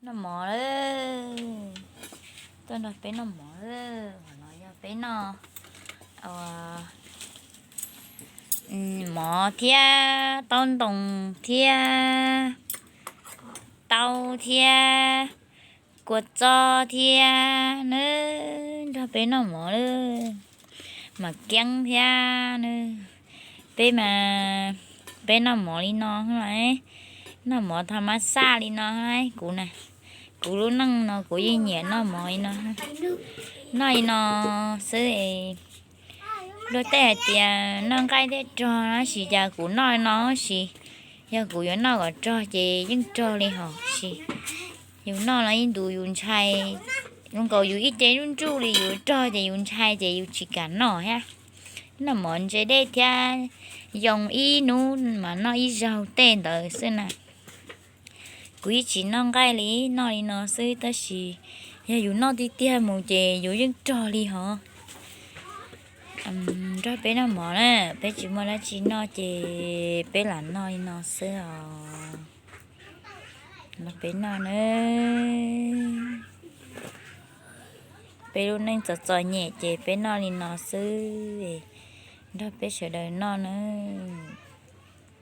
Noj mov lawm, tuaj nrog peb noj mov lawm. Qhov no yog peb noj mov thiab taub ntoo thiab taub thiab kua txob thiab na, nrog peb noj mov lawm. Mam keeb thiab na, peb mas peb noj mov li no, noj mov tha mas xaj li no. Kuv na, kuv lub neej no kuv yeej nyiam noj mov li no, noj li no xwb. Luag tej hais tias noj nqaij thiaj rog, tab sis cas kuv noj li no sis, yog kuv yuav noj kom rog ces yeej rog li hos sis. Yus noj los ib ntus yus ntshai, zoo nkaus yus ib ce zuj ntsuj li, yus rog ces yus ntshai ces yus tsis kam noj thiab. Noj mov ntse dej thiab yoo ib hnub mas noj ib zaug tej ntawd xwb na. Kuv yeej tsis noj nqaij li, noj li no xwb, tab sis yog yus noj tiag tiag mus ces yus yeej rog li hos. Nrog peb noj mov na, peb tsis muaj dab tsi noj ces peb lam noj li no xwb os. Nrog peb noj na. Peb lub neej txom txom nyem ces peb noj li no xwb, nrog peb sawv daws noj nawb.